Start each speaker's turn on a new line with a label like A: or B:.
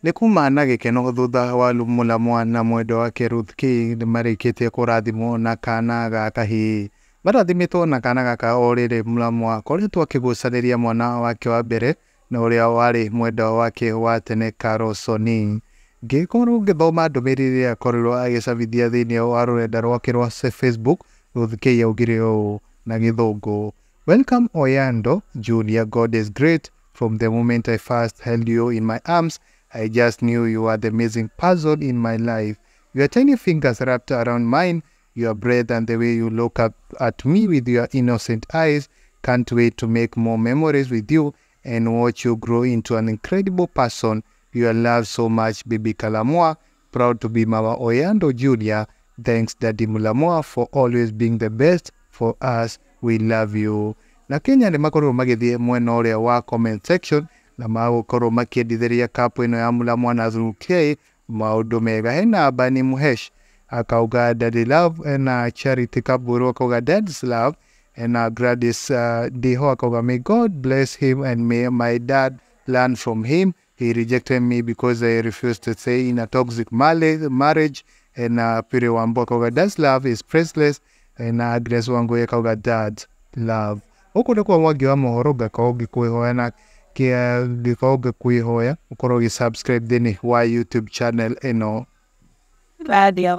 A: Nĩ kuma na gĩkeno thutha wa Mulamwa na mwendwa wake Ruth K nĩmarĩkĩtie kũrathimwo na kana ga kahĩĩ. Marathimĩtwo na kana gaka o rĩrĩ Mulamwa akoretwo akĩgucanĩria mwana wake wa mbere na ũrĩa warĩ mwendwa wake wa tene Carol Soni. Ngĩkorwo ngĩthoma ndũmĩrĩri ĩrĩa akorirwo agĩcabithia thĩinĩ wa rũrenda rwake rwa Facebook, Ruth K augire ũũ na gĩthũngũ: "Welcome Oyando Junior, God is great. From the moment I first held you in my arms, I just knew you were the amazing person in my life. Your tiny fingers wrapped around mine, your breath and the way you look up at me with your innocent eyes. Can't wait to make more memories with you and watch you grow into an incredible person. You are loved so much, baby Kalamwa. Proud to be Mama Oyando Jr. Thanks, Daddy Mulamwa, for always being the best for us. We love you." Na Kenya nĩ makorirwo magĩthiĩ mwena ũrĩa wa comment section na magũkorwo makĩendithĩria couple ĩno ya Mulamwa na Ruth K maũndũ mega. Hena Bani Muhesh akauga "Daddy love", hena Charity Kaburu akauga "Dad's love", hena Gladys Diho akauga "May God bless him and may my dad learn from him. He rejected me because I refused to stay in a toxic marriage." Hena Pire Wambo akauga "Dad's love is priceless", hena Agnes Wangu akauga "Dad's love". Gũkũ nĩ kwa Mwangi wa mohoro, ngakorwo ngĩkwĩhoya na ngĩkorwo ngĩkwĩhoya ũkorwo ũgĩ subscribe thĩinĩ wa YouTube channel ĩno.
B: Radio.